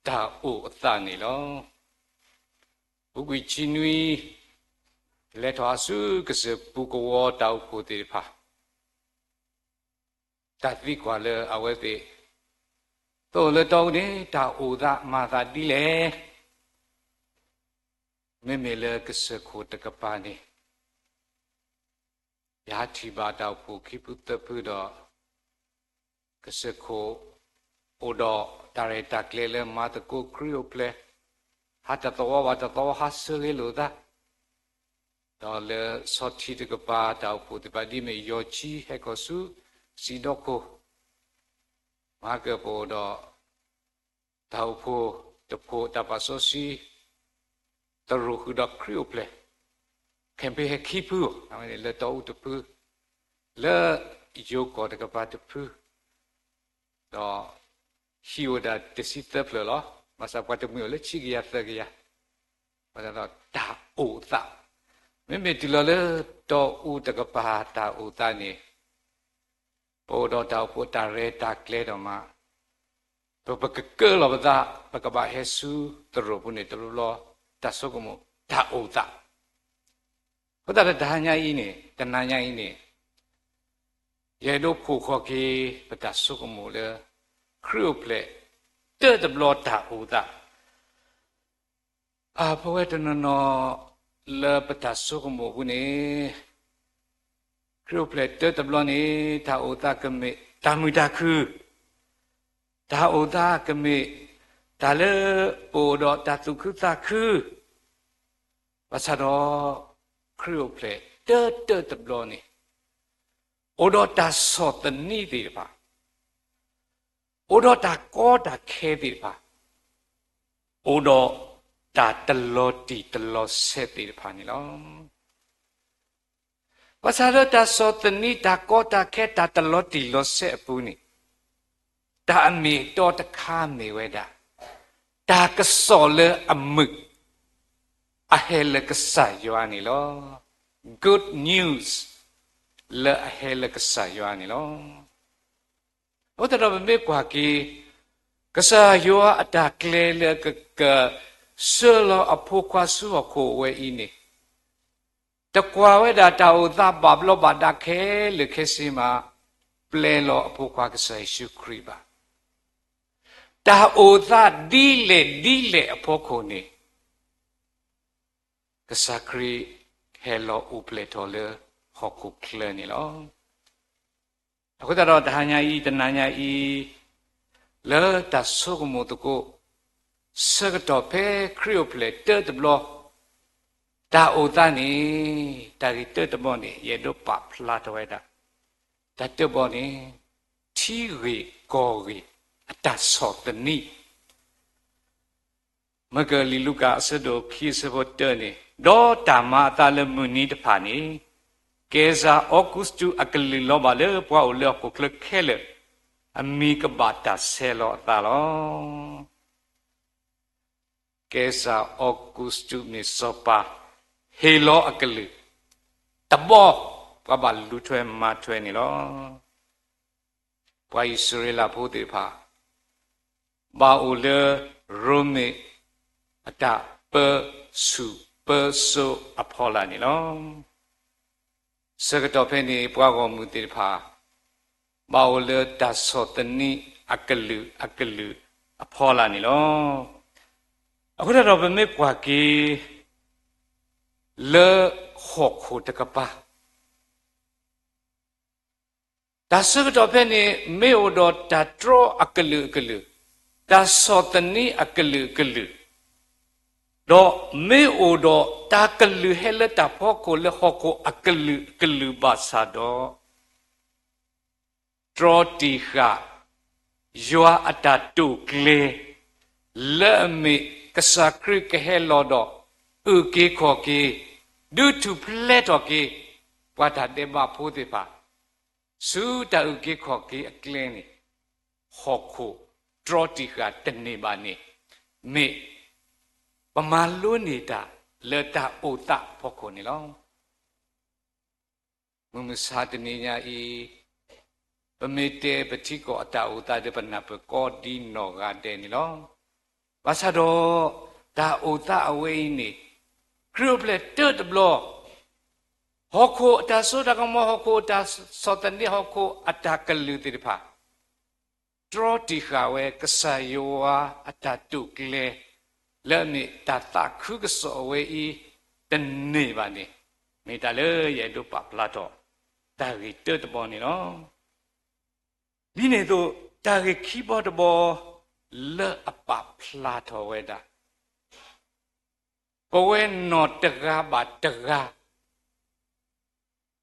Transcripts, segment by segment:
တၢ်အိၣ်အသးန့ၣ်လီၤ. ပူၤကွံာ်ဆံနွံ, လဲၤထီၣ်အဆူကစၢၢ်ပူၤကဝီၤတၢ်အိၣ်ဖှိၣ်သ့ၣ်တဖၣ် တၢ်သံကွၢ်လၢအဝဲသ့ၣ် သိၣ်လၢတီအူန့ၣ် တၢ်အိၣ်သးမၤသးဒ်လဲၣ်. မ့မ့ၢ်လၢကစၢၢ်ခိၣ်တကပၤန့ၣ် ယဟးထံၣ်ဘၣ်တၢ်အိၣ်ဖှိၣ်ခံဖုသၢဖုဒီး ကစၢၢ်ခိၣ် အိၣ်ဒီးတၢ်ရဲၣ်တၢ်ကျဲၤလၢမၤသကိးခရံာ်အိၣ်ဖျဲၣ်, ဟးတသဝီဘၣ်တသဝီဟးဆၢဂ့ၤလိာ်သး, ဒီးလၢဆီထံတကပၤတၢ်အိၣ်ဖှိၣ်သ့ၣ်တဖၣ်ဒ်မ့ၢ်ယီၤဆံဟဲခီဆူ စံၣ်ဒီခိၣ်, မၤကၢၢ်ပအိၣ်ဒီး တၢ်အိၣ်ဖှိၣ်တဖှိၣ်တၢ်ပာ်စီဆှံ သရိာ်ဃုာ်ဒီးခရံာ်အိၣ်ဖျဲၣ် campaign ဟဲခံဖု, လၢတီအူတဖု, လၢယိၤကီၢ်တကပၤတဖု, ဒီးဟံၣ်အိၣ်ဒၣ်တဆံသၢဖျၢၣ်လီၤ. ဘၣ်ဆၣ်ပှၤတမှံၤအိၣ်လၢဆံကယၤသၢကယၤ, ဘၣ်ဆၣ်ဒီးတၢ်အိၣ်သး, မ့မ့ၢ်တုၤလီၤလၢတီအူတကပၤတၢ်အိၣ်သးန့ၣ် ပအိၣ်ဒီးတၢ်အိၣ်ဖှိၣ်တၢ်ရဲၣ်တၢ်ကျဲၤဒီးမး, ပ ပကကၢလီၤပသး ပကဘၣ်ဟဲဆူသရိာ်ပူၤန့ၣ် တဘျီဘျီ တၢ်ဆိကမိၣ်တၢ်အိၣ်သး, အဃိသတးဒီးတဟါညါအံၤန့ၣ် တနၤညါအံၤန့ၣ် ယအဲၣ်ဒိးဖီၣ်ဃာ်က့ၤ ပတၢ်ဆိကမိၣ်လၢ ခရံာ်အိၣ်ဖျဲၣ် တၢတဘျီတၢ်အိၣ်သး အပဝဲတနီၤနီၤ လၢပတၢ်ဆိကမိၣ်အပူၤန့ၣ် ခရံာ်အိၣ်ဖျဲၣ်တၢတဘျီန့ၣ် တၢ်အိၣ်သးကမ့ၢ်တၢ်မုာ်တၢ်ခုၣ်, တၢ်အိၣ်သးကမ့ၢ်တၢ်လၢပအိၣ်ဒီးတၢ်သူၣ်ခုသးခု, ဘၣ်ဆၣ်ဒီး ခရံာ်အိၣ်ဖျဲၣ်တၢတၢတဘျီန့ၣ် အိၣ်ဒီးတၢ်ဆီၣ်သနံးသ့ၣ်တဖၣ်, အိၣ်ဒီးတၢ်ကီတၢ်ခဲသ့ၣ်တဖၣ်, အိၣ်ဒီးတၢ်တလီၤတံၢ်တလီၤဆဲးသ့ၣ်တဖၣ်န့ၣ်လီၤ. ဘၣ်ဆၣ်လၢတၢ်ဆီၣ်သနံး တၢ်ကီတၢ်ခဲ တၢ်တလီၤတံၢ်လီၤဆဲးအပူၤန့ၣ် တၢ်အမ့ၢ်အတီတခါမ့ၢ်ဝဲဒၣ် တၢ်ကစီၣ်လၢအမုာ် အဟဲလၢကစၢ်ယွၤန့ၣ်လီၤ. Good news လၢအဟဲလၢကစၢ်ယွၤန့ၣ်လီၤ. အဃိသတးဒီးပမ့ၢ်ကွၢ်က့ၤ ကစၢ်ယွၤအတၢ်ကျဲလၢက ကဆှၢလီၤအဖိခွါဆူဟီၣ်ခိၣ်အဝဲအံၤန့ၣ် တကွၢ်ဝဲဒၣ်တၢ်အိၣ်သးဘၣ်ဘျီဘၣ်ဒါခဲလၢာ်ခဲဆ့မး ပျဲလီၤအဖိခွါကစၢ်ယ့ၣ်ၡူးခရံာ်ဘၣ်. တၢ်အိၣ်သးဒ်လဲၣ်ဒ်လဲၣ်အဖီခိၣ်န့ၣ် ကစၢ်ခရံာ်ဟဲလီၤအိၣ်ဖျဲၣ်ထီၣ်လၢဟီၣ်ခိၣ်ချၢန့ၣ်လီၤ. အဃိသတးဒီးတဟါညါအံၤ တနၤညါအံၤ လၢတၢ်ဆိကမိၣ်သကိး ဆၢကတီၢ်ဖဲခရံာ်အိၣ်ဖျဲၣ်တၢတဘျီ တၢ်အိၣ်သးန့ၣ် တၢ်ဂ့ၢ်တၢတဘီန့ၣ် ယအဲၣ်ဒိးပာ်ဖျါထီၣ်ဝဲဒၣ် တၢ်တၢဘီန့ၣ် ထံဂ့ၢ်ကီၢ်ဂ့ၢ်အတၢ်ဆီၣ်သနံး မ့ၢ်ကလံာ်လူၤကၣ်အဆၢဒိၣ်ခံအဆၢဖိတၢန့ၣ်, ဒီးတၢ်မၤအသးလၢမုၢ်နံၤတဖၣ်န့ၣ် ကဲစၢ်အီကူစတူးအကလုၢ်လီၤဘၣ်လၢပှၤအိၣ်လၢဟီၣ်ခိၣ်ချၢခဲလၢာ် အမံၤကဘၣ်တၢ်ဆဲးလီၤအသးလီၤ. ကဲစၢ်အီကူစတူးမ့ၢ်စီၤပၤ ဟ့ၣ်လီၤအကလုၢ် တဘီ ပှၤဘၣ်လူၤထွဲမၤထွဲန့ၣ်လီၤ. ပှၤအံၣ်စရ့လးဖိသ့ၣ်တဖၣ် ဘၣ်အိၣ်လၢရိမ့ၤ အတၢ်ပၢဆူၣ်ပၢစိးအဖီလာ်န့ၣ်လီၤ. ဆၢကတီၢ်ဖဲန့ၣ် ပှၤဂီၢ်မုၢ်သ့ၣ်တဖၣ် ဘၣ်အိၣ်လၢတၢ်ဆီၣ်သနံးအကလုာ်အကလုာ်အဖီလာ်န့ၣ်လီၤ. အဃိသတးဒီးပမ့ၢ်ကွၢ်က့ၤ လၢဟီၣ်ခိၣ်တကပၤ တၢ်ဆၢကတီၢ်ဖဲန့ၣ် မ့ၢ်အိၣ်ဒီးတၢ်တြီအကလုာ်ကလုာ်, တၢ်ဆီၣ်သနံးအကလုာ်ကလုာ်, ဒီးမ့ၢ်အိၣ်ဒီးတၢ်ကလုၢ်ဟဲလၢတၢ်ဖီခိၣ်လၢဟီၣ်ခိၣ်အကလုာ်ကလုာ်ဘၣ်ဆၣ်ဒီး တြီတံာ်ဃာ် ယွၤအတၢ်တိာ်ကျဲၤ လၢအမ့ၢ်ကစၢ်ခရံာ်ကဟဲလီၤဒီး အုၣ်က့ၤခီၣ်က့ၤ ဒုးထူၣ်ဖျဲးထီၣ်က့ၤ ပှၤတၢ်ဒဲးဘးဖိသ့ၣ်တဖၣ် ဆူတၢ်အုၣ်က့ၤခီၣ်က့ၤအကျဲန့ၣ် ဟီၣ်ခိၣ်တြီတံာ်ဃာ်တန့ၢ်ဘၣ်န့ၣ် မ့ၢ်ပမၤလိန့ၢ်တၢ်လၢတၢ်အိၣ်သးအဖီခိၣ်န့ၣ်လီၤ. မုၢ်မဆါတနံၤညါအံၤ ပမ့ၢ်တဲပထံကီၢ်အတၢ်အိၣ်သးဒီး ပနၢ်ပၢၢ်ကိးဒ်နီၢ်ဂၤဒဲးန့ၣ်လီၤ. ဘၣ်ဆၣ်ဒီး တၢ်အိၣ်သးအဝဲအံၤန့ၣ် ခရံာ်အိၣ်ဖျဲၣ်တၢတဘျီ, ဟီၣ်ခိၣ်အတၢ်စိတၢ်ကမီၤ, ဟီၣ်ခိၣ်အတၢ်ဆီၣ်သနံး, ဟီၣ်ခိၣ်အတၢ်ကလုၢ်သ့ၣ်တဖၣ် တြီတံာ်ဃာ်ဝဲ ကစၢ်ယွၤအတၢ်တိာ်ကျဲၤ လၢအမ့ၢ်တၢ်သးခုကစီၣ်အဝဲအံၤ တန့ၢ်ဘၣ်န့ၣ် မ့ၢ်တၢ်လၢယအဲၣ်ဒိးပာ်ဖျါထီၣ် တၢ်ဂ့ၢ်တၢတဘီန့ၣ်လီၤ. ဒ်န့ၣ်အသိး တၢ်ဂ့ၢ်ခံဘီတဘီ လၢအပာ်ဖျါထီၣ်ဝဲဒၣ် ပဝဲနီၢ်တဂၤဘၣ်တဂၤ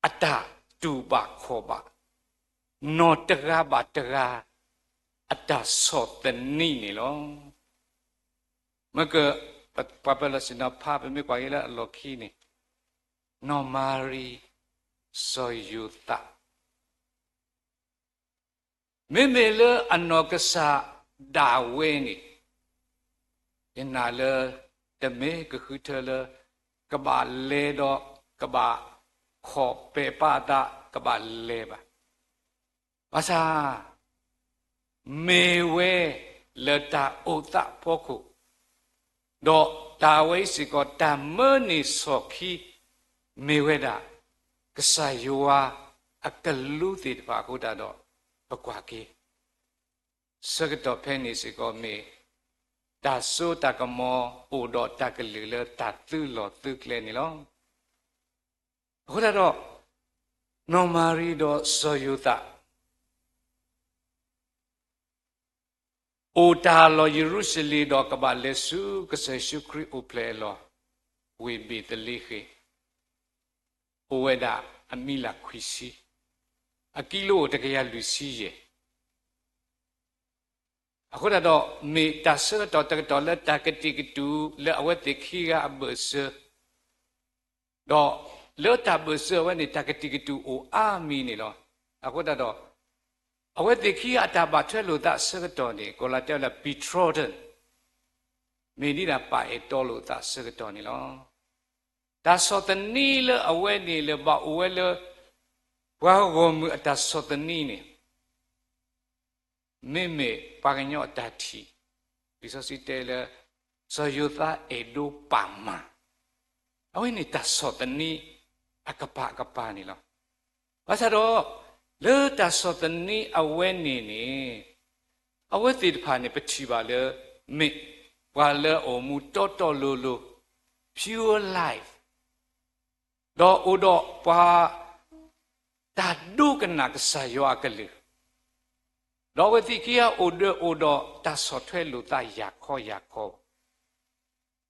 အတၢ်တူၢ်ဘၣ်ခီၣ်ဘၣ်, နီၢ်တဂၤဘၣ်တဂၤ အတၢ်ဆီၣ်သနံးန့ၣ်လီၤ. မ့ၢ်က ပှၤပၢၤလီၢ်ဆ့ၣ်နီၤဖး ပမ့ၢ်ကွၢ်က့ၤလၢအလီၢ်ခံန့ၣ် နီၢ်မၤရံ စီၤယိၤသး မ့မ့ၢ်လၢအနီၢ်ကစၢ်ဒၣ်ဝဲန့ၣ် ယနာ်လၢ တမ့ၢ်ကဃုထၢလၢ ကဘၣ်လဲၤဒီး ကဘၣ်ခီၣ်ပဲာ်ပာ်အသး ကဘၣ်လဲၤဘၣ်. ဘၣ်ဆၣ် မ့ၢ်ဝဲလၢတၢ်အိၣ်သးအဖီခိၣ် ဒီးတၢ်ဝဲအံၤစ့ၢ်ကီး တၢ်မၢန့ၢ်ဆီၣ်ခံ မ့ၢ်ဝဲဒၣ် ကစၢ်ယွၤအကလူးသ့ၣ်တဖၣ်အဃိသတးဒီး ပကွၢ်က့ၤ ဆၢကတီၢ်ဖဲန့ၣ်စ့ၢ်ကီးမ့ၢ် တၢ်စိတၢ်ကမီၤအိၣ်ဒီးတၢ်ကလုၢ်လၢတၢ်သုးလီၢ်သုးကျဲန့ၣ်လီၤ. အဃိသတးဒီး နီၢ်မၤရံဒီးစီၤယိၤသး အိၣ်တၢ်လီၢ်ယရူၤၡလ့ၣ်ဒီးကဘၣ်လဲၤဆူကစၢ်ယ့ၣ်ၡူးခရံာ်အိၣ်ဖျဲၣ်အလီၢ် ဝ့ၢ်ဘ့းသလ့ဃ့ၣ်, အိၣ်ဝဲဒၣ်အမံးလၢ်ခွံဆံ, အကံလိအိၣ်တကယၤလွံၢ်ဆံယဲၢ်. အဃိသတးဒီး မ့ၢ်တၢ်ဆၢကတီၢ်တကတီၢ်လၢတၢ်ကတံာ်ကတူာ်လၢအဝဲသ့ၣ်ခံဂၤအဘၢၣ်စၢၤ ဒီးလၢတၢ်ဘၢၣ်စၢၤအဝဲန့ၣ် တၢ်ကတံာ်ကတူာ်အိၣ်အါမံၤန့ၣ်လီၤ. အဃိသတးဒီး အဝဲသ့ၣ်ခံဂၤအတၢ်ဘၣ်ထွဲလိာ်သးအဆၢကတီၢ်န့ၣ် ကီၤလၤတဲလၢ betrothal မ့ၢ်ဒ်တၢ်ပာ်အဲၣ်တီလိာ်သးအဆၢကတီၢ်န့ၣ်လီၤ. တၢ်ဆီၣ်သနံးလၢအဝဲန့ၣ်လၢဘၣ်အိၣ်ဝဲလၢ ပှၤဂီၢ်မုၢ်အတၢ်ဆီၣ်သနံးန့ၣ် မ့မ့ၢ်ပှၤကညီအတၢ်ထံၣ်, လံာ်စီဆှံတဲလၢ စီၤယိၤသးအဲၣ်ဒိးပာ်မၤ, အဝဲန့ၣ်တၢ်ဆီၣ်သနံးအကပၤအကပၤန့ၣ်လီၤ. ဘၣ်ဆၣ်ဒီး လၢတၢ်ဆီၣ်သနံးအဝဲန့ၣ်န့ၣ် အဝဲသ့ၣ်တဖၣ်န့ၣ် ပထံၣ်ဘၣ်လၢ မ့ၢ်ပှၤလၢအအိၣ်မူတီတီလိၤလိၤ pure life ဒီးအိၣ်ဒီးပှၤ တၢ်ဒိကနၣ်ကစၢ်ယွၤအကလုၢ်, ဒီးအဝဲသ့ၣ်ခံဂၤအိၣ်ဒီးအိၣ်ဒီးတၢ်ဆီၣ်ထွဲလိာ်သးယၤခီယၤခီ,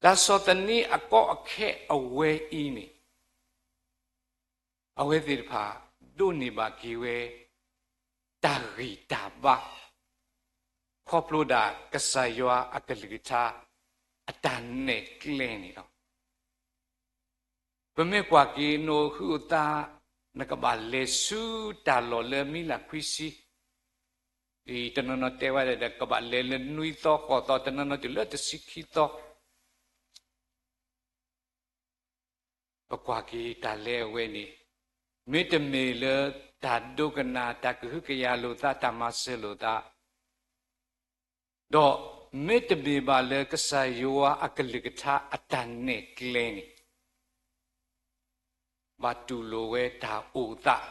တၢ်ဆီၣ်သနံးအကီအခဲအဝဲအံၤန့ၣ် အဝဲသ့ၣ်တဖၣ် ဒိးန့ၢ်ဘၣ်က့ၤဝဲ တၢ်ဂံၢ်တၢ်ဘါ ခီဖျိဒၣ်ကစၢ်ယွၤအကလုၢ်ကထါ အတၢ်နဲၣ်ကျဲန့ၣ်လီၤ. ပမ့ၢ်ကွၢ်က့ၤ နအိၣ်ဟုးအိၣ်သး နကဘၣ်လဲၤဆူတၢ်လီၢ်လၢမံလၢ်ခွံဆံ, တနီၤနီၤတဲဝဲဒၣ်ဒီး ကဘၣ်လဲၤလၢနွံသီဃိးသီ, တနီၤနီၤတုၤလၢတဆံခံသီ ပကွၢ်က့ၤတၢ်လဲၤအဝဲန့ၣ် မ့တမ့ၢ်လၢတၢ်ဒိကနၣ် တၢ်ကဟုကယာ်လိာ်သး တၢ်မၤစၢၤလိာ်သး, ဒီးမ့တမ့ၢ်ဘၣ်လၢကစၢ်ယွၤအကလုၢ်ကထါအတၢ်နဲၣ်ကျဲန့ၣ် ဘၣ်တူၢ်လိာ်ဝဲတၢ်အိၣ်သး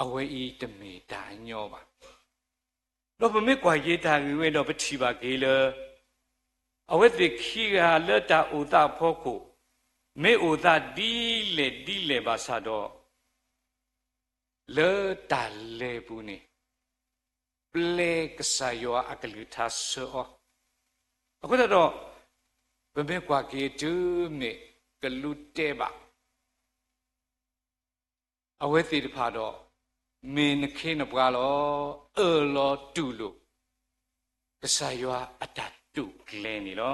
အဝဲအံၤတမ့ၢ်တၢ်အညီဘၣ်. ဒီးပမ့ၢ်ကွၢ်က့ၤတၢ်ဂ့ၢ်ဝဲဒီး ပထံၣ်ဘၣ်က့ၤလၢ အဝဲသ့ၣ်ခံဂၤလၢတၢ်အိၣ်သးအဖီခိၣ် မ့ၢ်အိၣ်သးဒ်လဲၣ်ဒ်လဲၣ်ဘၣ်ဆၣ်ဒီး လၢတၢ်လဲၤပူၤန့ၣ် ပျဲကစၢ်ယွၤအကလုၢ်ကထါဆှၢအီၤ, အဃိသတးဒီး ပမ့ၢ်ကွၢ်က့ၤတုၤမ့ၢ်ကလူးတဲဘၣ် အဝဲသ့ၣ်တဖၣ်ဒီး မ့ၢ်နခ့နပှၤလီၤ. အၢၣ်လီၤတူၢ်လိာ် ကစၢ်ယွၤအတၢ်တိာ်ကျဲၤန့ၣ်လီၤ.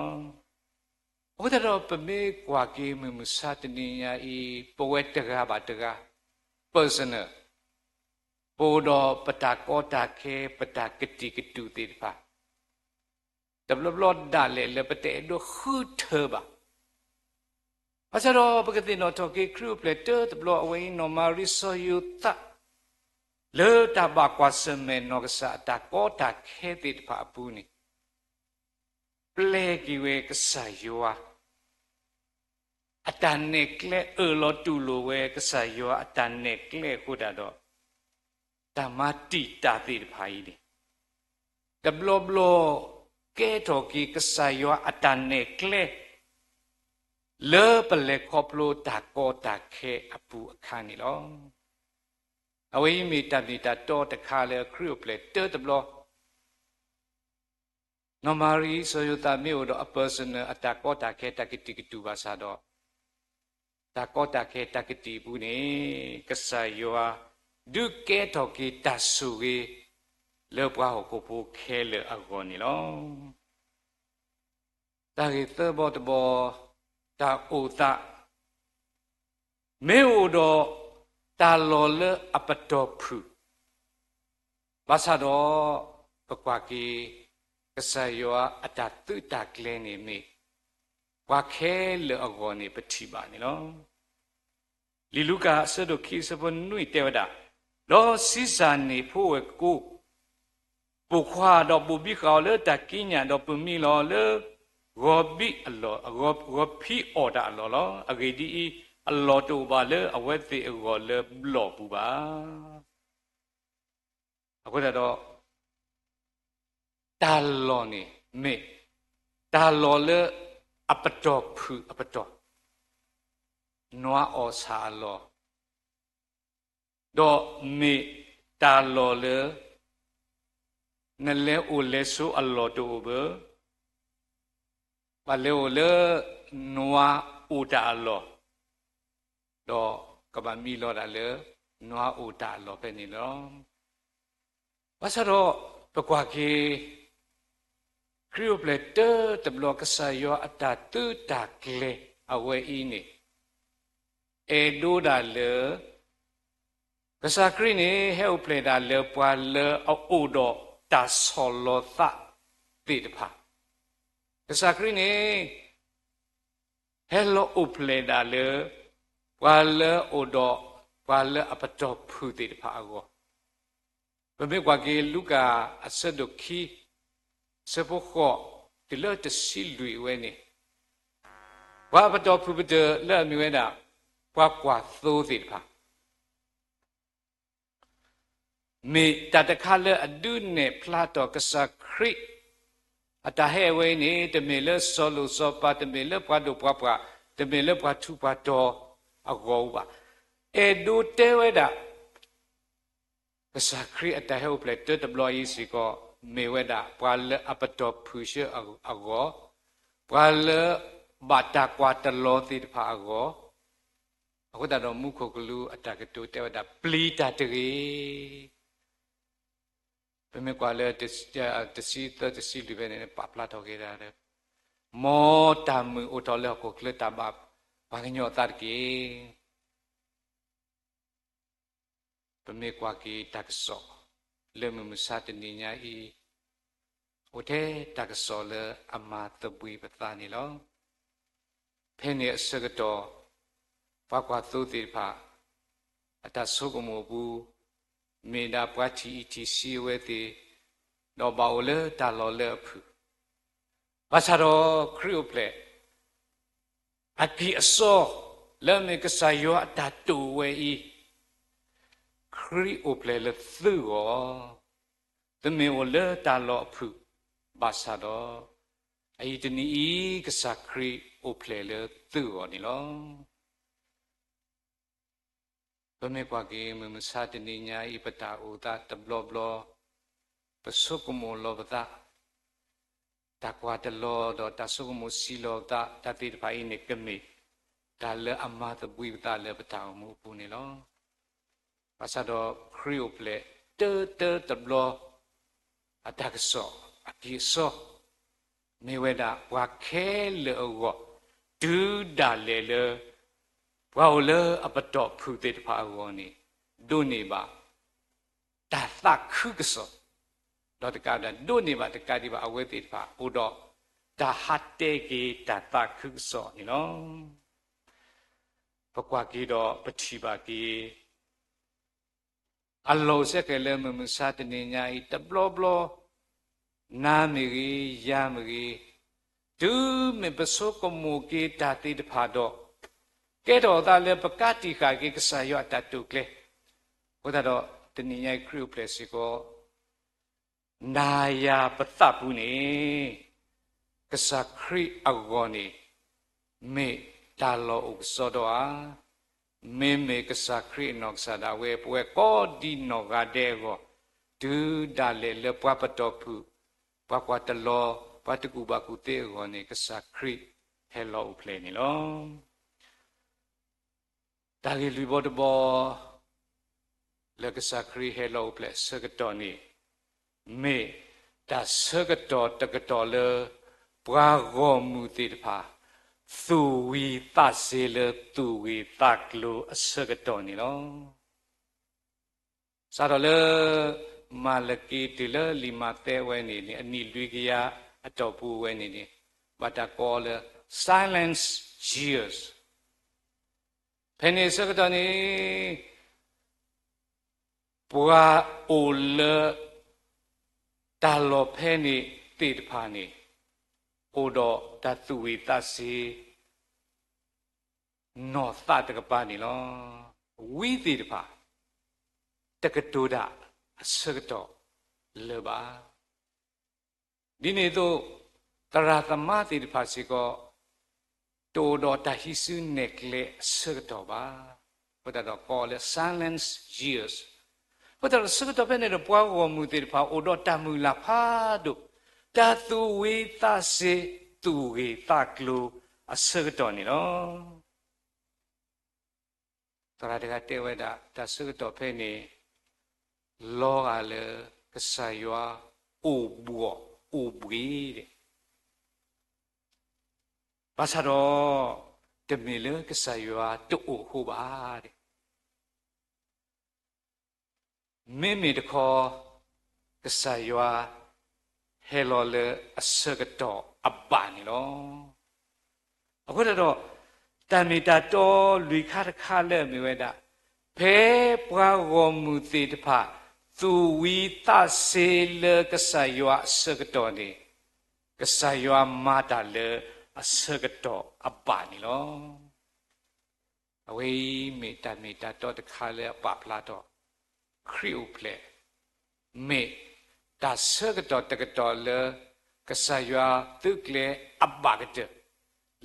အဃိသတးဒီး ပမ့ၢ်ကွၢ်က့ၤမုၢ်မဆါတနံၤညါအံၤ ပဝဲတဂၤဘၣ်တဂၤ personal ပအိၣ်ဒီးပတၢ်ကီတၢ်ခဲ ပတၢ်ကတံာ်ကတူာ်သ့ၣ်တဖၣ် တဘျီဘျီဒၣ်လဲာ်လၢပတအဲၣ်ဒိးဃုထၢဘၣ်. ဘၣ်ဆၣ်ဒီး ပကသ့ၣ်နီၣ်ထီၣ်က့ၤခရံာ်အိၣ်ဖျဲၣ်တၢတဘျီအဝဲအံၤ နီၢ်မၤရံစီၤယိၤသး လၢတၢ်ဘၣ်ကွၢ်ဆၢၣ်မဲာ်နီၢ်ကစၢ်အတၢ်ကီတၢ်ခဲသ့ၣ်တဖၣ်အပူၤန့ၣ် ပျဲက့ၤဝဲကစၢ်ယွၤ အတၢ်နဲၣ်ကျဲ အၢၣ်လီၤတူၢ်လိာ်ဝဲကစၢ်ယွၤအတၢ်နဲၣ်ကျဲအဃိသတးဒီး တၢ်မၤတံာ်တာ်သ့ၣ်တဖၣ်အံၤန့ၣ် တဘျီဘျီ ကဲထီၣ်က့ၤကစၢ်ယွၤအတၢ်နဲၣ်ကျဲ လၢပလဲၤခီဖျိတၢ်ကီတၢ်ခဲအပူၤအခါန့ၣ်လီၤ. အဝဲအံၤမ့ၢ်တၢ်မ့ၢ်တၢ်တီတခါလၢခရံာ်အိၣ်ဖျဲၣ်တၢတဘျီ နီၢ်မၤရံ စီၤယိၤသးမ့ၢ်အိၣ်ဒီးအ personal အတၢ်ကီတၢ်ခဲတၢ်ကတံာ်ကတူၢ်ဘၣ်ဆၣ်ဒီး တၢ်ကီတၢ်ခဲတၢ်ကတံာ်အပူၤန့ၣ် ကစၢ်ယွၤ ဒုးကဲထီၣ်က့ၤတၢ်ဆိၣ်ဂ့ၤ လၢပှၤဟီၣ်ခိၣ်ဖိခဲလၢာ်အဂီၢ်န့ၣ်လီၤ. တၢ်ဂ့ၢ်သၢဘီတဘီ တၢ်အိၣ်သး မ့ၢ်အိၣ်ဒီးတၢ်လီၢ်လၢအပတီၢ်ဖုၣ် ဘၣ်ဆၣ်ဒီး ပကွၢ်က့ၤ ကစၢ်ယွၤအတၢ်သုးတၢ်ကျဲၤန့ၣ်မ့ၢ် ပှၤခဲလၢာ်အဂီၢ်န့ၣ် ပထံၣ်ဘၣ်န့ၣ်လီၤ. လံာ်လူၤကၣ်အဆၢဒိၣ်ခံအဆၢဖိနွံတဲဝဲဒၣ်, ဒီးဆံးစၢ်န့ၣ်ဖိဝဲၢ်ကိာ် ပိာ်ခွါဒီးဘိၣ်ဘံဃာ်အီၤလၢတၢ်ကံးညာ် ဒီးပၢၢ်မံလီၤလၢ ဂီၤဘံအလီၢ်, ဂီၤဖံးအီၣ်တၢ်အလီၢ်လီၤ. အဂ့ၢ်ဒ်အံၤ, အလီၢ်တအိၣ်ဘၣ်လၢအဝဲသ့ၣ်အဂီၢ်လၢဘျီၣ်ပူၤဘၣ်. အဃိသတးဒီး တၢ်လီၢ်န့ၣ်မ့ၢ် တၢ်လီၢ်လၢအပတီၢ်ဖုၣ်အပတီၢ်, နွါအီၣ်ဆၣ်အလီၢ်, ဒီးမ့ၢ်တၢ်လီၢ်လၢ နလဲၤအိၣ်လဲၤဆိးအလီၢ်တအိၣ်ဘၣ်, ပှၤလဲၤအိၣ်လၢ နွါအိၣ်တၢ်အလီၢ်, ဒီးကဘၣ်မံလီၤဒၣ်လၢ နွါအိၣ်တၢ်အလီၢ်ဖဲန့ၣ်လီၤ. ဘၣ်ဆၣ်ဒီး ပကွၢ်က့ၤ ခရံာ်အိၣ်ဖျဲၣ်တၢတဘျီ ကစၢ်ယွၤအတၢ်သုးတၢ်ကျဲၤအဝဲအံၤန့ၣ် အဲၣ်ဒိးဒၣ်လၢ ကစၢ်ခရံာ်န့ၣ် ဟဲအိၣ်ဖျဲၣ်ဒၣ်လၢပှၤလၢအအိၣ်ဒီးတၢ်ဆီၣ်လီၤသးသ့ၣ်တဖၣ်, ကစၢ်ခရံာ်န့ၣ် ဟဲလီၤအိၣ်ဖျဲၣ်ဒၣ်လၢ ပှၤလၢအအိၣ်ဒီး ပှၤလၢအပတီၢ်ဖုၣ်သ့ၣ်တဖၣ်အဂီၢ်, ပမ့ၢ်ကွၢ်က့ၤလူၤကၣ်အဆၢဒိၣ်ခံ အဆၢဖိဃိး တုၤလၢတဆံလွံၢ်အဝဲန့ၣ်, ပှၤပတီၢ်ဖုၣ်ပတၢၢ်လၢအမ့ၢ်ဝဲဒၣ် ပှၤကွၢ်သိသ့ၣ်တဖၣ် မ့ၢ်တၢ်တခါလၢအဒုးနဲၣ်ဖျါထီၣ်ကစၢ်ခရံာ် အတၢ်ဟဲအဝဲအံၤန့ၣ် တမ့ၢ်လၢစီၤလိၣ်စီၤပၤ, တမ့ၢ်လၢပှၤဒိၣ်ပှၤပှၢ်, တမ့ၢ်လၢပှၤထူးပှၤတီၤအဂီၢ်ဘၣ်. အဲၣ်ဒိးတဲဝဲဒၣ် ကစၢ်ခရံာ်အတၢ်ဟဲအိၣ်ဖျဲၣ်တၢတဘျီအံၤစ့ၢ်ကီး မ့ၢ်ဝဲဒၣ် ပှၤလၢအပတီၢ်ဖုၣ်ဆၢအဂီၢ်, ပှၤလၢ ဘၣ်တၢ်ကွၢ်တလီၤသ့ၣ်တဖၣ်အဂီၢ်, အဃိသတးဒီးမူခိၣ်ကလူးအတၢ်ကတိၤတဲဝဲဒၣ် ပျံၤတၢ်တဂ့ၤ. ပမ့ၢ်ကွၢ်လၢ တဆံသၢ တဆံလွံၢ်ဖဲန့ၣ် ပာ်ဖျါထီၣ်က့ၤဒၣ်လၢ မ်တၢ်မုာ်အိၣ်ထီၣ်လၢဟီၣ်ခိၣ်ချၢတၢ်ဘၣ်ပှၤကညီအသးတက့ၢ်. ပမ့ၢ်ကွၢ်က့ၤတၢ်ကစီၣ် လၢမုၢ်မဆါတနံၤညါအံၤ, အိၣ်ထဲတၢ်ကစီၣ်လၢအမၤသဘှံးပသးန့ၣ်လီၤ. ဖဲန့ၣ်အဆၢကတီၢ် ပှၤကွၢ်သိသ့ၣ်တဖၣ် အတၢ်ဆိကမိၣ်အပူၤ မ့ၢ်ဒၣ်ပှၤထံၣ်အံၤထံၣ်ဆံးအဝဲသ့ၣ်, ဒီးဘၣ်အိၣ်လၢတၢ်လီၢ်လၢအဖုၣ်, ဘၣ်ဆၣ်ဒီးခရံာ်အိၣ်ဖျဲၣ် အကံၢ်အစီ လၢအမ့ၢ်ကစၢ်ယွၤအတၢ်တိာ်ဝဲအံၤ, ခရံာ်အိၣ်ဖျဲၣ်လၢသုဂီၢ်, တမ့ၢ်အိၣ်လၢတၢ်လီၢ်အဖုၣ်ဘၣ်ဆၣ်ဒီး, အအံၤတနံၤအံၤ ကစၢ်ခရံာ်အိၣ်ဖျဲၣ်လၢသုဂီၢ်န့ၣ်လီၤ. ပမ့ၢ်ကွၢ်က့ၤမုၢ်မဆါတနံၤညါအံၤ ပတၢ်အိၣ်သးတဘျီဘျီ, ပဆိကမိၣ်လီၤပသး, တၢ်ကွၢ်တလီၤဒီးတၢ်ဆိကမိၣ်ဆံးလီၤပသး တၢ်သ့ၣ်တဖၣ်အံၤန့ၣ် ကမ့ၢ်တၢ်လၢအမၤသဘှံးပသးလၢပတၢ်အိၣ်မူအပူၤန့ၣ်လီၤ. ဘၣ်ဆၣ်ဒီးခရံာ်အိၣ်ဖျဲၣ်တၢတၢတဘျီ အတၢ်ကစီၣ်အကံၢ်အစီ မ့ၢ်ဝဲဒၣ်ပှၤခဲလၢာ်အဂီၢ်, တုၤဒၣ်လဲာ်လၢ ပှၤအိၣ်လၢအပတီၢ်ဖုၣ်သ့ၣ်တဖၣ်အဂီၢ်န့ၣ် ဒိးန့ၢ်ဘၣ် တၢ်သးခုကစီၣ်, ဒီးတကးဒၣ် ဒိးန့ၢ်ဘၣ်တကးဒံးဘၣ် အဝဲသ့ၣ်တဖၣ်အိၣ်ဒီး တၢ်ဟးတဲက့ၤတၢ်သးခုကစီၣ်န့ၣ်လီၤ. ပကွၢ်က့ၤဒီးပထံၣ်ဘၣ်က့ၤ အလီၢ်အိၣ်စ့ၢ်ကီးလၢမုၢ်မဆါတနံၤညါအံၤ တဘျီဘျီ နၤမ့ၢ်ဂ့ၤ, ယၤမ့ၢ်ဂ့ၤ, တုၤမ့ၢ်ပဆိကမိၣ်က့ၤတၢ်သ့ၣ်တဖၣ်ဒီး ကဲထီၣ်အသးလၢပကးတံာ်ဃာ်က့ၤကစၢ်ယွၤအတၢ်တိာ်ကျဲၤ, အဃိသတးဒီး တနံၤညါအံၤခရံာ်အိၣ်ဖျဲၣ်စ့ၢ်ကီး နၤယၤပသးပူၤန့ၣ် ကစၢ်ခရံာ်အဂီၢ်န့ၣ် မ့ၢ်တၢ်လီၢ်အိၣ်ကစီဒီဧါ. မ့မ့ၢ်ကစၢ်ခရံာ်အနီၢ်ကစၢ်ဒၣ်ဝဲ ပဝဲကိးဒံနီၢ်ဂၤဒဲးအဂီၢ်, တုၤဒၣ်လဲာ်လၢပှၤပတီၢ်ဖုၣ်, ပှၤကွၢ်တလီၤ, ပှၤတကူၣ်ဘၣ်ကူၣ်သ့အဂီၢ်န့ၣ် ကစၢ်ခရံာ်ဟဲလီၤအိၣ်ဖျဲၣ်န့ၣ်လီၤ. တၢ်ဂ့ၢ်လွံၢ်ဘီတဘီ လၢကစၢ်ခရံာ်ဟဲလီၤအိၣ်ဖျဲၣ်အဆၢကတီၢ်န့ၣ် မ့ၢ်တၢ်ဆၢကတီၢ်တကတီၢ်လၢ ပှၤဂီၢ်မုၢ်သ့ၣ်တဖၣ် သူၣ်ဝံၤသးစ့ၤလၢသူၣ်ဂ့ၤသးကျိၤအဆၢကတီၢ်န့ၣ်လီၤ. စးထီၣ်လၢ မၤလက့တုၤလၢလံာ်မးသဲဝဲန့ၣ်န့ၣ် အနံၣ်လွံၢ်ကယၤအတီၢ်ပူၤဝဲန့ၣ်န့ၣ် ဘၣ်တၢ်ကိးလၢ silence years. ဖဲန့ၣ်အဆၢကတီၢ်န့ၣ် ပှၤအိၣ်လၢ တၢ်လီၢ်ဖဲန့ၣ်သ့ၣ်တဖၣ်န့ၣ် အိၣ်ဒီးတၢ်သူၣ်ဝံၤသးစ့ၤ နီၢ်သးတကပၤန့ၣ်လီၤ. ဝံသ့ၣ်တဖၣ် တကတိၤတၢ်အဆၢကတီၢ်လၢၤဘၣ်. ဒ်န့ၣ်အသိး သရၣ်သမါသ့ၣ်တဖၣ်စ့ၢ်ကီး တအိၣ်ဒီးတၢ်ဟံးစုနဲၣ်ကျဲအဆၢကတီၢ်ဘၣ်. အဃိသတးဒီးကိးလၢ silence years. အဃိသတးဒီးဆၢကတီၢ်ဖဲန့ၣ်ဒီး ပှၤဂီၢ်မုၢ်သ့ၣ်တဖၣ်အိၣ်ဒီးတၢ်မုၢ်လၢ်ဖးဒိၣ်, တၢ်သူၣ်ဝံၤသးစ့ၤ သူၣ်ဂ့ၤသးကျိၤအဆၢကတီၢ်န့ၣ်လီၤ. သရၣ်တဂၤတဲဝဲဒၣ် တၢ်ဆၢကတီၢ်ဖဲန့ၣ် လီၤဂာ်လၢကစၢ်ယွၤအိၣ်ဘှီၣ်အိၣ်ဘှံးဒဲး ဘၣ်ဆၣ်ဒီး တမ့ၢ်လၢကစၢ်ယွၤတအိၣ်အဃိဘၣ်ဒဲး. မ့မ့ၢ်တခီ ကစၢ်ယွၤဟဲလီၤလၢအဆၢကတီၢ်အဘၣ်န့ၣ်လီၤ. အဃိသတးဒီး တၢ်မ့ၢ်တၢ်တီလွံၢ်ခါတခါလၢအမ့ၢ်ဝဲဒၣ် ဖဲပှၤဂီၢ်မုၢ်သ့ၣ်တဖၣ် သူၣ်ဝံၤသးစ့ၤလၢကစၢ်ယွၤအဆၢကတီၢ်န့ၣ် ကစၢ်ယွၤမၤတၢ်လၢအဆၢကတီၢ်အဘၣ်န့ၣ်လီၤ. အဝဲအံၤမ့ၢ်တၢ်မ့ၢ်တၢ်တီတခါလၢအပာ်ဖျါထီၣ် ခရံာ်အိၣ်ဖျဲၣ် မ့ၢ်တၢ်ဆၢကတီၢ်တကတီၢ်လၢ ကစၢ်ယွၤသုးကျဲၤအဘၣ်ကတၢၢ်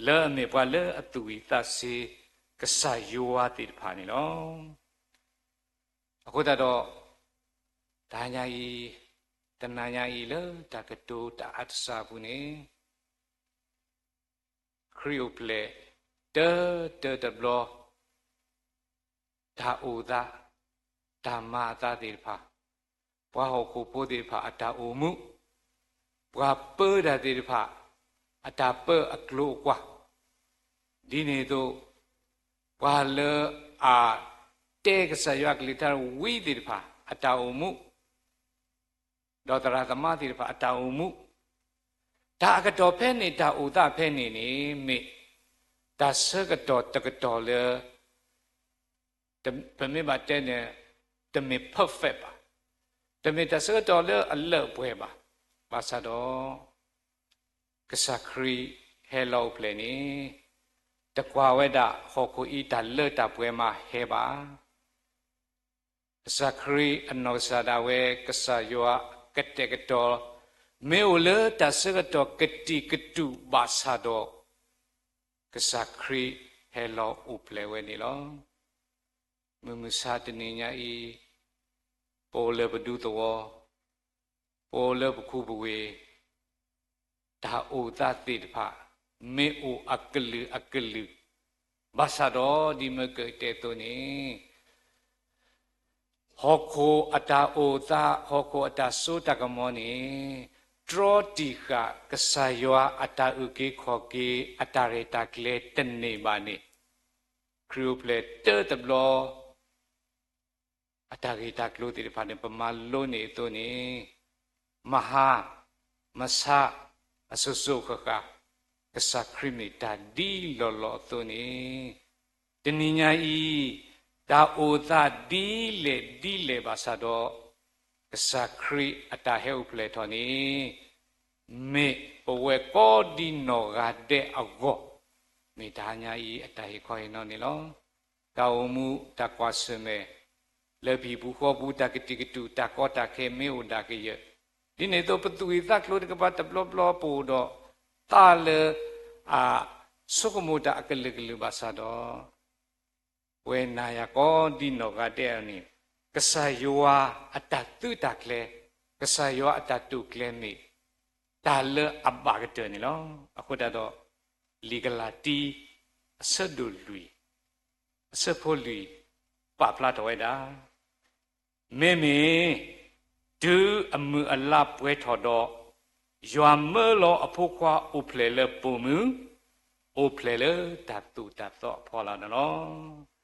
လၢအမ့ၢ်ပှၤလၢအသူၣ်ဝံၤသးစ့ၤ ကစၢ်ယွၤသ့ၣ်တဖၣ်န့ၣ်လီၤ. အဃိသတးဒီး တဟါညါအံၤ, တနၤညါအံၤလၢတၢ်ကတိၤတၢ်အါတစှၤအပူၤန့ၣ် ခရံာ်အိၣ်ဖျဲၣ် တၢတၢတဘျီ တၢ်အိၣ်သး, တၢ်မၤအသးသ့ၣ်တဖၣ်, ပှၤဟီၣ်ခိၣ်ဖိသ့ၣ်တဖၣ်အတၢ်အိၣ်မူ, ပှၤပၢတၢ်သ့ၣ်တဖၣ် အတၢ်ပၢအကျိၤအကွာ်, ဒ်န့ၣ်အသိး ပှၤလၢအတဲကစၢ်ယွၤကလုၢ်ကထါဝံသ့ၣ်တဖၣ် အတၢ်အိၣ်မူ ဒီးသရၣ်သမါသ့ၣ်တဖၣ်အတၢ်အိၣ်မူ, တၢ်အကတီၢ်ဖဲန့ၣ် တၢ်အိၣ်သးဖဲန့ၣ်န့ၣ် မ့ၢ်တၢ်ဆၢကတီၢ်တကတီၢ်လၢ ပမ့ၢ်ဘၣ်တဲန့ၣ် တမ့ၢ် perfect ဘၣ်. တမ့ၢ်တၢ်ဆၢကတီၢ်လၢအလၢအပှဲၤဘၣ်. ဘၣ်ဆၣ်ဒီး ကစၢ်ခရံာ်ဟဲလီၤအိၣ်ဖျဲၣ်န့ၣ် တကွၢ်ဝဲဒၣ်ဟီၣ်ခိၣ်အံၤတၢ်လၢတၢ်ပှဲၤမးဟဲဘၣ်. ကစၢ်ခရံာ်အနီၢ်ကစၢ်ဒၣ်ဝဲ ကစၢ်ယွၤကတဲာ်ကတီၤ မ့ၢ်အိၣ်လၢတၢ်ဆၢကတီၢ်ကတံာ်ကတူာ်ဘၣ်ဆၣ်ဒီး ကစၢ်ခရံာ်ဟဲလီၤအိၣ်ဖျဲၣ်ဝဲန့ၣ်လီၤ. မုၢ်မဆါတနံၤညါအံၤ ပအိၣ်လၢပဒူသဝီ, ပအိၣ်လၢပခူပဝ့ၢ်, တၢ်အိၣ်သးသ့ၣ်တဖၣ် မ့ၢ်အိၣ်အကလုာ်အကလုာ်, ဘၣ်ဆၣ်ဒီးဒ်မၢကၢၢ်တဲအသိးန့ၣ် ဟီၣ်ခိၣ်အတၢ်အိၣ်သး, ဟီၣ်ခိၣ်အတၢ်စိတၢ်ကမီၤန့ၣ် တြီတံာ်ဃာ်ကစၢ်ယွၤအတၢ်အုၣ်က့ၤခီၣ်က့ၤ အတၢ်ရဲၣ်တၢ်ကျဲၤတန့ၢ်ဘၣ်န့ၣ် ခရံာ်အိၣ်ဖျဲၣ်တၢတဘျီ အတၢ်ဂ့ၢ်တၢ်ကျိၤသ့ၣ်တဖၣ်န့ၣ် ပမၤလိန့ၢ်အသိးန့ၣ် မဟါ, မဆါ, အစိၤစိၤဃၣ်ဃၣ် ကစၢ်ခရံာ်မ့ၢ်တၢ်ဒ်လီၢ်လီၢ်အသိးန့ၣ် တနံၤညါအံၤ တၢ်အိၣ်သးဒ်လဲၣ်ဒ်လဲၣ်ဘၣ်ဆၣ်ဒီး ကစၢ်ခရံာ်အတၢ်ဟဲအိၣ်ဖျဲၣ်ထီၣ်န့ၣ် မ့ၢ် ပဝဲကိးဒံနီၢ်ဂၤဒဲးအဂီၢ်, မ့ၢ်တဟါညါအံၤအတၢ်ဟ့ၣ်ခီဟ့ၣ်နီၤန့ၣ်လီၤ. တၢ်အိၣ်မူတၢ်ကွၢ်ဆၢၣ်မဲာ် လၢပဟံၣ်ပူၤဃီပူၤ တၢ်ကတံာ်ကတူာ် တၢ်ကီတၢ်ခဲမ့ၢ်အိၣ်ဒၣ်ကယၢၢ်, ဒ်န့ၣ်အသိး ပသူၣ်ဂ့ၤသးကျိၤတကပၤတဘျီဘျီ ပအိၣ်ဒီးသးလၢ အဆိကမိၣ်တၢ်အကလုာ်ကလုာ်ဘၣ်ဆၣ်ဒီး ပဝဲနၤယၤကိးဒံနီၢ်ဂၤဒဲးအံၤန့ၣ် ကစၢ်ယွၤအတၢ်သုးတၢ်ကျဲၤ, ကစၢ်ယွၤအတၢ်တိာ်ကျဲၤမ့ၢ် တၢ်လၢအဘၣ်ကတၢၢ်န့ၣ်လီၤ. အဃိသတးဒီး လံာ်ကလၤတံ အဆၢဒိၣ်လွံၢ် အဆၢဖိလွံၢ် ပာ်ဖျါထီၣ်ဝဲဒၣ် မ့မ့ၢ် တုၤအမုၢ်အလါပှဲၤထီၣ်ဒီး ယွၤမၢလီၤအဖိခွါအိၣ်ဖျဲၣ်လၢပိာ်မုၣ်, အိၣ်ဖျဲၣ်လၢတၢ်သိၣ်တၢ်သီအဖီလာ်န့ၣ်လီၤ.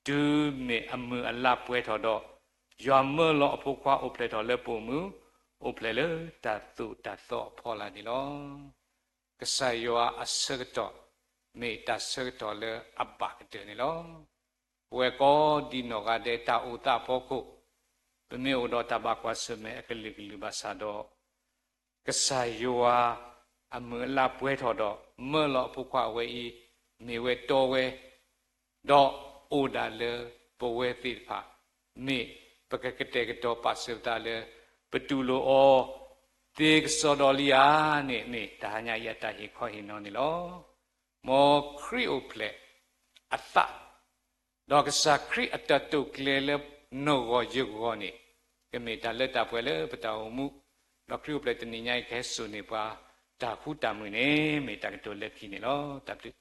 တုၤမ့ၢ်အမုၢ်အလါပှဲၤထီၣ်ဒီး ယွၤမၢလီၤအဖိခွါအိၣ်ဖျဲၣ်ထီၣ်လၢပိာ်မုၣ်, အိၣ်ဖျဲၣ်လၢတၢ်သိၣ်တၢ်သီအဖီလာ်န့ၣ်လီၤ. ကစၢ်ယွၤအဆၢကတီၢ် မ့ၢ်တၢ်ဆၢကတီၢ်လၢအဘၣ်ကတၢၢ်န့ၣ်လီၤ. ပဝဲကိးဒံနီၢ်ဂၤဒဲးတၢ်အိၣ်သးအဖီခိၣ်, ပမ့ၢ်အိၣ်ဒီးတၢ်ဘၣ်ကွၢ်ဆၢၣ်မဲာ်အကလုာ်ကလုာ်ဘၣ်ဆၣ်ဒီး ကစၢ်ယွၤအမုၢ်အလါပှဲၤထီၣ်ဒီး မၢလီၤအဖိခွါအဝဲအံၤ မ့ၢ်ဝဲတီဝဲ, ဒီးအိၣ်ဒၣ်လၢပဝဲသ့ၣ်တဖၣ်, မ့ၢ်ပကကတဲာ်ကတီၤပာ်စၢၤပသးလၢ ပတူၢ်လိာ်အီၤ သ့ကစီဒီလံဧါန့ၣ် မ့ၢ်တဟါညါအံၤအတၢ်ဟ့ၣ်ခီဟ့ၣ်နီၤန့ၣ်လီၤ. မ်ခရံာ်အိၣ်ဖျဲၣ်အသး ဒီးကစၢ်ခရံာ်အတၢ်တိာ်ကျဲၤလၢနဂီၢ်ယဂီၢ်န့ၣ် ကမ့ၢ်တၢ်လၢတၢ်ပှဲၤလၢပတၢ်အိၣ်မူ, ဒီးခရံာ်အိၣ်ဖျဲၣ်တနံၤညါအံၤကဟဲစိာ်န့ၢ်ပှၤ တၢ်ဃူတၢ်မုာ်န့ၣ် မ့ၢ်တၢ်ကတိၤလၢခံန့ၣ်လီၤ. တၢ်ဘျုး